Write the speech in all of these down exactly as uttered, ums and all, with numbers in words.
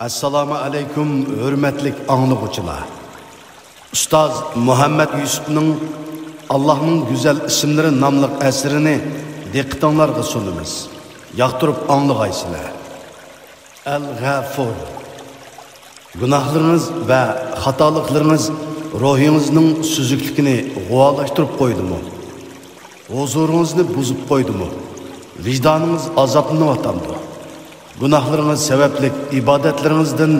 ئەسسالامۇ ئەلەيكۇم، ھۆرمەتلىك ئاڭلىغۇچىلار! ئۇستاز مۇھەممەد يۈسۈپنىڭ «ئاللاھنىڭ گۈزەل ئىسىملىرى» ناملىق ئەسىرىنى دىققىتىڭلارغا سۇنىمىز. ياقتۇرۇپ ئاڭلىغايسىلەر. ئەل-غەفۇر. گۇناھلىرىڭىز ۋە خاتالىقلىرىڭىز روھىڭىزنىڭ سۈزۈكلۈكىنى غۇۋالاشتۇرۇپ قويدىمۇ؟ ھۇزۇرىڭىزنى بۇزۇپ قويدىمۇ؟ ۋىجدانىڭىز ئازابلىنىۋاتامدۇ؟ گۇناھلىرىڭىز سەۋەبلىك ئىبادەتلىرىڭىزدىن،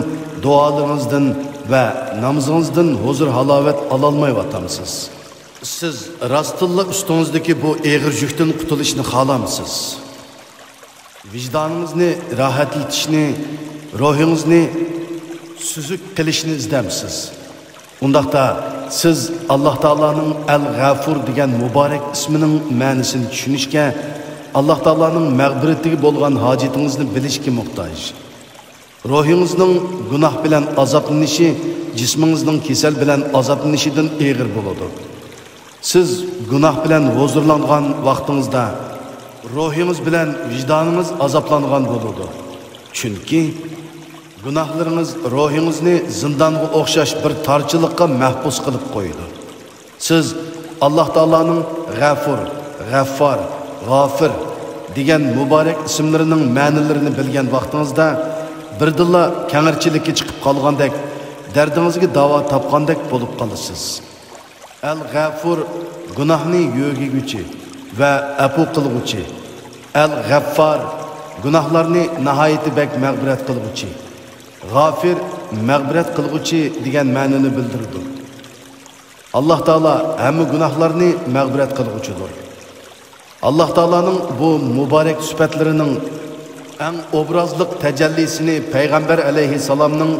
دۇئالىرىڭىزدىن ۋە نامىزىڭىزدىن ھۇزۇر-ھالاۋەت ئالالمايۋاتامسىز؟ سىز راستتىنلا ئۈستىڭىزدىكى بۇ ئېغىر يۈكتىن قۇتۇلۇشنى خالامسىز؟ ۋىجدانىڭىزنى راھەتلىتىشنى، روھىڭىزنى سۈزۈك قىلىشنى ئىزدەمسىز؟ ئۇنداقتا، سىز ئاللاھ تائالانىڭ ئەل-غەفۇر دېگەن مۇبارەك ئىسمىنىڭ مەنىسىنى چۈشىنىشكە، ئاللاھ تائالانىڭ مەغپىرىتىگە بولغان ھاجىتىڭىزنى بىلىشكە موھتاج. روھىڭىزنىڭ گۇناھ بىلەن ئازابلىنىشى جىسمىڭىزنىڭ كېسەل بىلەن ئازابلىنىشىدىن ئېغىر بولىدۇ. سىز گۇناھ بىلەن ھۇزۇرلانغان ۋاقتىڭىزدا، روھىڭىز بىلەن ۋىجدانىڭىز ئازابلانغان بولىدۇ. چۈنكى گۇناھلىرىڭىز روھىڭىزنى زىندانغا ئوخشاش بىر تارچىلىققا مەھبۇس قىلىپ قويىدۇ. سىز ئاللاھ تائالانىڭ غەفۇر، غەففار، غافىر دېگەن مۇبارەك ئىسىملىرىنىڭ مەنىلىرىنى بىلگەن ۋاقتىڭىزدا، بىردىنلا كەڭرىچىلىككە چىقىپ قالغاندەك، دەردىڭىزگە داۋا تاپقاندەك بولۇپ قالىسىز. ئەل-غەفۇر، گۇناھنى يۆگىگۈچى ۋە ئەپۇ قىلغۇچى. ئەل-غەففار، گۇناھلارنى ناھايىتى بەك مەغپىرەت قىلغۇچى. غافىر، مەغپىرەت قىلغۇچى دېگەن مەنىنى بىلدۈرىدۇ. ئاللاھ تائالا ھەممە گۇناھلارنى مەغپىرەت قىلغۇچىدۇر. ئاللاھ تائالانىڭ بۇ مۇبارەك سۈپەتلىرىنىڭ ئەڭ ئوبرازلىق تەجەللىسىنى پەيغەمبەر ئەلەيھىسسالامنىڭ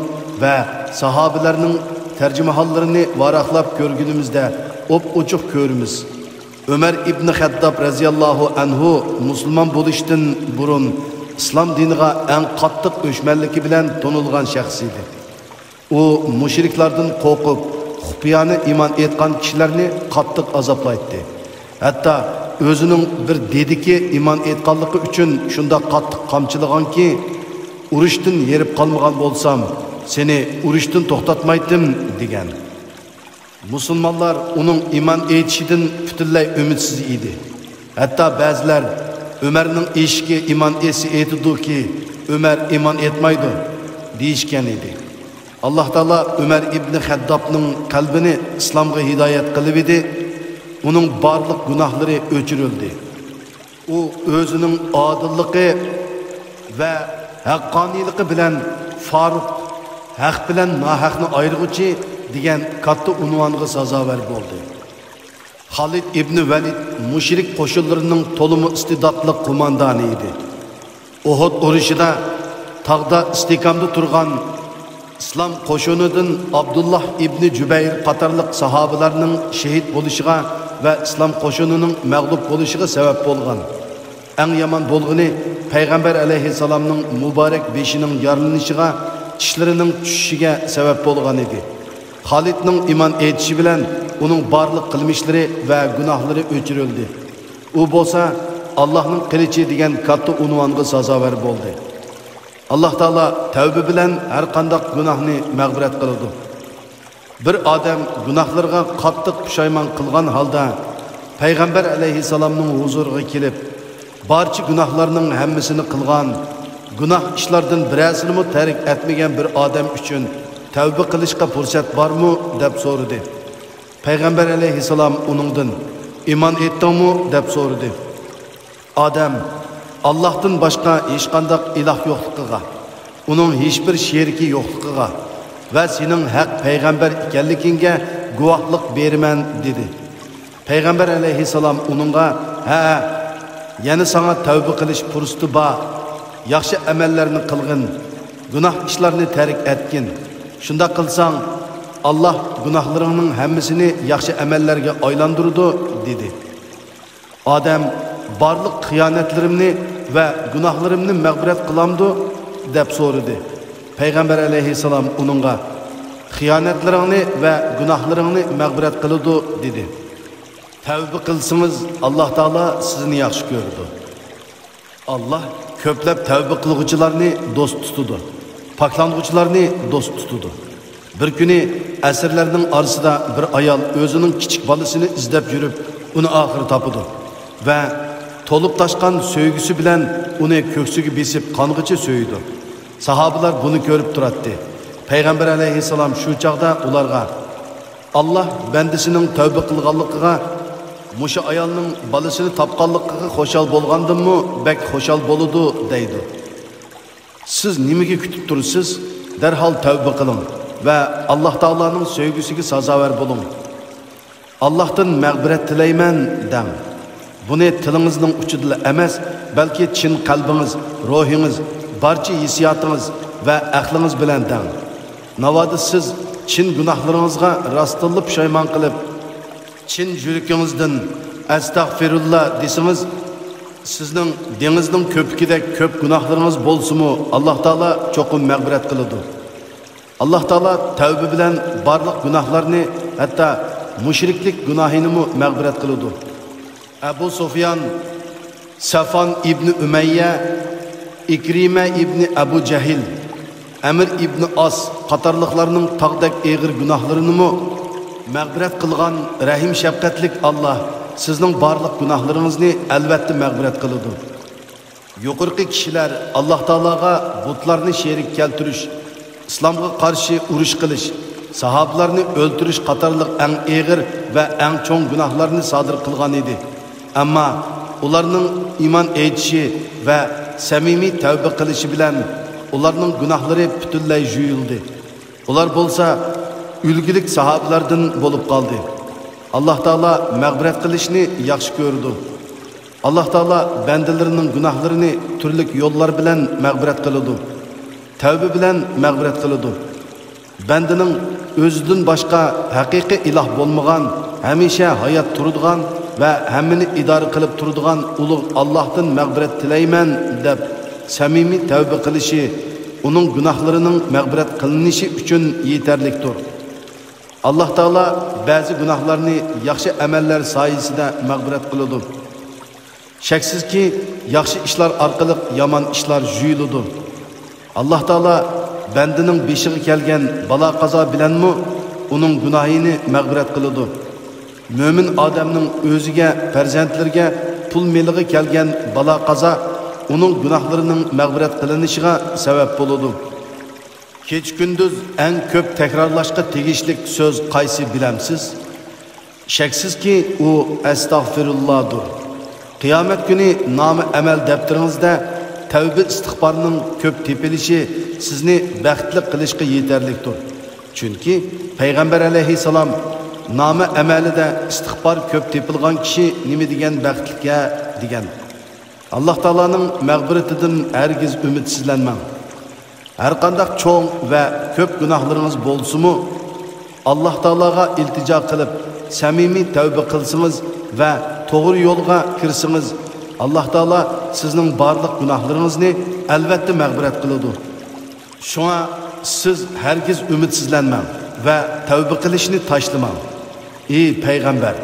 ۋە ساھابىلەرنىڭ تەرجىمىھاللىرىنى ۋاراقلاپ كۆرگىنىمىزدە ئوپئوچۇق كۆرىمىز. ئۆمەر ئىبنى خەتتاب رەزىياللاھۇ ئەنھۇ مۇسۇلمان بولۇشتىن بۇرۇن ئىسلام دىنىغا ئەڭ قاتتىق ئۆچمەنلىكى بىلەن تونۇلغان شەخس ئىدى. ئۇ مۇشرىكلاردىن قورقۇپ، خۇپىيانە ئىمان ئېيتقان كىشىلەرنى قاتتىق ئازابلايتتى. ھەتتا ئۆزىنىڭ بىر دېدىكى ئىمان ئېيتقانلىقى ئۈچۈن شۇنداق قاتتىق قامچىلىغانكى، «ئۇرۇشتىن ھېرىپ قالمىغان بولسام، سېنى ئۇرۇشتىن توختاتمايتتىم» دېگەن. مۇسۇلمانلار ئۇنىڭ ئىمان ئېيتىشىدىن پۈتۈنلەي ئۈمىدسىز ئىدى. ھەتتا بەزىلەر، «ئۆمەرنىڭ ئېشىكى ئىمان ئېيتسا ئېيتىدۇكى، ئۆمەر ئىمان ئېيتمايدۇ» دېيىشكەن ئىدى. ئاللاھ تائالا ئۆمەر ئىبنى خەتتابنىڭ قەلبىنى ئىسلامغا ھىدايەت قىلىۋىدى، ئۇنىڭ بارلىق گۇناھلىرى ئۆچۈرۈلدى. ئۇ ئۆزىنىڭ ئادىللىقى ۋە ھەققانىيلىقى بىلەن فاروق، ھەق بىلەن ناھەقنى ئايرىغۇچى دېگەن كاتتا ئۇنۋانغا سازاۋەر بولدى. خالىد ئىبنى ۋەلىد مۇشرىك قوشۇنلىرىنىڭ تولىمۇ ئىستېداتلىق قوماندانى ئىدى. ئۇھۇد ئۇرۇشىدا تاغدا ئىستىھكامدا تۇرغان ئىسلام قوشۇنىدىن ئابدۇللاھ ئىبنى جۈبەير قاتارلىق ساھابىلەرنىڭ شېھىت بولۇشىغا ۋە ئىسلام قوشۇنىنىڭ مەغلۇپ بولۇشىغا سەۋەب بولغان. ئەڭ يامان بولغىنى، پەيغەمبەر ئەلەيھىسسالامنىڭ مۇبارەك بېشىنىڭ يارىلىنىشىغا چىشلىرىنىڭ چۈشۈشىگە سەۋەب بولغان ئىدى. خالىدنىڭ ئىمان ئېيتىشى بىلەن ئۇنىڭ بارلىق قىلمىشلىرى ۋە گۇناھلىرى ئۆچۈرۈلدى. ئۇ بولسا «ئاللاھنىڭ قىلىچى» دېگەن كاتتا ئۇنۋانغا سازاۋەر بولدى. ئاللاھ تائالا تەۋبە بىلەن ھەر قانداق گۇناھنى مەغپىرەت قىلىدۇ. بىر ئادەم گۇناھلىرىغا قاتتىق پۇشايمان قىلغان ھالدا پەيغەمبەر ئەلەيھىسسالامنىڭ ھۇزۇرىغا كېلىپ، بارچە گۇناھلارنىڭ ھەممىسىنى قىلغان، گۇناھ ئىشلاردىن بىرەرسىنىمۇ تەرك ئەتمىگەن بىر ئادەم ئۈچۈن تەۋبە قىلىشقا پۇرسەت بارمۇ؟ دەپ سورىدى. پەيغەمبەر ئەلەيھىسسالام ئۇنىڭدىن، «ئىمان ئېيتتىڭمۇ؟» دەپ سورىدى. ئادەم، «ئاللاھتىن باشقا ھېچقانداق ئىلاھ يوقلۇقىغا، ئۇنىڭ ھېچبىر شېرىكى يوقلۇقىغا ۋە سېنىڭ ھەق پەيغەمبەر ئىكەنلىكىڭگە گۇۋاھلىق بېرىمەن» دېدى. پەيغەمبەر ئەلەيھىسسالام ئۇنىڭغا، «ھەئە، يەنە ساڭا تەۋبە قىلىش پۇرسىتى بار، ياخشى ئەمەللەرنى قىلغىن، گۇناھ ئىشلارنى تەرك ئەتكىن. شۇنداق قىلساڭ، ئاللاھ گۇناھلىرىڭنىڭ ھەممىسىنى ياخشى ئەمەللەرگە ئايلاندۇرىدۇ» دېدى. ئادەم، «بارلىق خىيانەتلىرىمنى ۋە گۇناھلىرىمنى مەغپىرەت قىلامدۇ؟» دەپ سورىدى. پەيغەمبەر ئەلەيھىسسالام ئۇنىڭغا، «خىيانەتلىرىڭنى ۋە گۇناھلىرىڭنى مەغپىرەت قىلىدۇ» دېدى. تەۋبە قىلسىڭىز، ئاللاھ تائالا سىزنى ياخشى كۆرىدۇ. ئاللاھ كۆپلەپ تەۋبە قىلغۇچىلارنى دوست تۇتىدۇ. پاكلانغۇچىلارنى دوست تۇتىدۇ. بىر كۈنى ئەسىرلەرنىڭ ئارىسىدا بىر ئايال ئۆزىنىڭ كىچىك بالىسىنى ئىزدەپ يۈرۈپ، ئۇنى ئاخىرى تاپىدۇ ۋە تولۇپ تاشقان سۆيگۈسى بىلەن ئۇنى كۆكسىگە بېسىپ قانغىچە سۆيىدۇ. ساھابىلار بۇنى كۆرۈپ تۇراتتى. پەيغەمبەر ئەلەيھىسسالام شۇ چاغدا ئۇلارغا، «ئاللاھ بەندىسىنىڭ تەۋبە قىلغانلىقىغا، مۇشۇ ئايالنىڭ بالىسىنى تاپقانلىقىغا خۇشال بولغاندىنمۇ بەك خۇشال بولىدۇ» دەيدۇ. سىز نېمىگە كۈتۈپ تۇرىسىز؟ دەرھال تەۋبە قىلىڭ ۋە ئاللاھ تائالانىڭ سۆيگۈسىگە سازاۋەر بولۇڭ. «ئاللاھتىن مەغپىرەت تىلەيمەن» دەڭ. بۇنى تىلىڭىزنىڭ ئۇچىدىلا ئەمەس، بەلكى چىن قەلبىڭىز، روھىڭىز، بارچە ھېسسىياتىڭىز ۋە ئەقلىڭىز بىلەن دەڭ. ناۋادا سىز چىن گۇناھلىرىڭىزغا راستتىنلا پۇشايمان قىلىپ، چىن يۈرىكىڭىزدىن «ئەستەغپىرۇللا» دېسىڭىز، سىزنىڭ دېڭىزنىڭ كۆپۈكىدەك كۆپ گۇناھلىرىڭىز بولسىمۇ، ئاللاھ تائالا چوقۇم مەغپىرەت قىلىدۇ. ئاللاھ تائالا تەۋبە بىلەن بارلىق گۇناھلارنى، ھەتتا مۇشرىكلىك گۇناھىنىمۇ مەغپىرەت قىلىدۇ. ئەبۇ سۇفيان، سەفۋان ئىبنى ئۈمەييە، ئىكرىمە ئىبنى ئەبۇ جەھىل، ئەمىر ئىبنى ئاس قاتارلىقلارنىڭ تاغدەك ئېغىر گۇناھلىرىنىمۇ مەغپىرەت قىلغان رەھىم شەپقەتلىك ئاللاھ سىزنىڭ بارلىق گۇناھلىرىڭىزنى ئەلۋەتتە مەغپىرەت قىلىدۇ. يۇقىرىقى كىشىلەر ئاللاھ تائالاغا بۇتلارنى شېرىك كەلتۈرۈش، ئىسلامغا قارشى ئۇرۇش قىلىش، ساھابىلارنى ئۆلتۈرۈش قاتارلىق ئەڭ ئېغىر ۋە ئەڭ چوڭ گۇناھلارنى سادىر قىلغان ئىدى. ئەمما ئۇلارنىڭ ئىمان ئېيتىشى ۋە سەمىمىي تەۋبە قىلىشى بىلەن ئۇلارنىڭ گۇناھلىرى پۈتۈنلەي جۇيۇلدى. ئۇلار بولسا ئۈلگىلىك ساھابىلاردىن بولۇپ قالدى. ئاللاھ تائالا مەغپىرەت قىلىشنى ياخشى كۆرىدۇ. ئاللاھ تائالا بەندىلىرىنىڭ گۇناھلىرىنى تۈرلۈك يوللار بىلەن مەغپىرەت قىلىدۇ. تەۋبە بىلەن مەغپىرەت قىلىدۇ. بەندىنىڭ ئۆزىدىن باشقا ھەقىقىي ئىلاھ بولمىغان، ھەمىشە ھايات تۇرىدىغان ۋە ھەممىنى ئىدارە قىلىپ تۇرىدىغان ئۇلۇغ ئاللاھتىن مەغپىرەت تىلەيمەن دەپ سەمىمىي تەۋبە قىلىشى ئۇنىڭ گۇناھلىرىنىڭ مەغپىرەت قىلىنىشى ئۈچۈن يېتەرلىكتۇر. ئاللاھ تائالا بەزى گۇناھلارنى ياخشى ئەمەللەر سايىسىدە مەغپىرەت قىلىدۇ. شەكسىزكى، ياخشى ئىشلار ئارقىلىق يامان ئىشلار جۇيۇلىدۇ. ئاللاھ تائالا بەندىنىڭ بېشىغا كەلگەن بالا-قازا بىلەنمۇ ئۇنىڭ گۇناھىنى مەغپىرەت قىلىدۇ. مۆمىن ئادەمنىڭ ئۆزىگە، پەرزەنتلىرىگە، پۇل-مېلىغا كەلگەن بالا-قازا ئۇنىڭ گۇناھلىرىنىڭ مەغپىرەت قىلىنىشىغا سەۋەب بولىدۇ. كېچە-كۈندۈز ئەڭ كۆپ تەكرارلاشقا تېگىشلىك سۆز قايسى بىلەمسىز؟ شەكسىزكى، ئۇ ئەستەغپىرۇللادۇر. قىيامەت كۈنى نامە-ئەمەل دەپتىرىڭىزدە تەۋبە-ئىستىغپارنىڭ كۆپ تېپىلىشى سىزنى بەختلىك قىلىشقا يېتەرلىكتۇر. چۈنكى پەيغەمبەر ئەلەيھىسسالام، «نامە-ئەمەلىدە ئىستىغپار كۆپ تېپىلغان كىشى نېمە دېگەن بەختلىك-ھە» دېگەن. ئاللاھ تائالانىڭ مەغپىرىتىدىن ھەرگىز ئۈمىدسىزلەنمەڭ. ھەرقانداق چوڭ ۋە كۆپ گۇناھلىرىڭىز بولسىمۇ، ئاللاھ تائالاغا ئىلتىجا قىلىپ، سەمىمىي تەۋبە قىلسىڭىز ۋە توغرا يولغا كىرسىڭىز، ئاللاھ تائالا سىزنىڭ بارلىق گۇناھلىرىڭىزنى ئەلۋەتتە مەغپىرەت قىلىدۇ. شۇڭا سىز ھەرگىز ئۈمىدسىزلەنمەڭ ۋە تەۋبە قىلىشنى تاشلىماڭ. ئى پەيغەمبەر،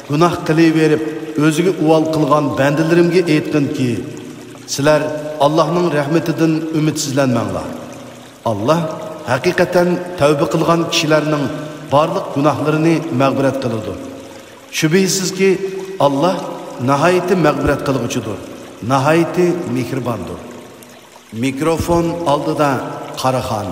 گۇناھ قىلىۋېرىپ ئۆزىگە ئۇۋال قىلغان بەندىلىرىمگە ئېيتقىنكى، سىلەر ئاللاھنىڭ رەھمىتىدىن ئۈمىدسىزلەنمەڭلار. ئاللاھ ھەقىقەتەن تەۋبە قىلغان كىشىلەرنىڭ بارلىق گۇناھلىرىنى مەغپىرەت قىلىدۇ. شۈبھىسىزكى، ئاللاھ ناھايىتى مەغپىرەت قىلغۇچىدۇر، ناھايىتى مېھرىباندۇر. مىكروفون ئالدىدا قاراخان.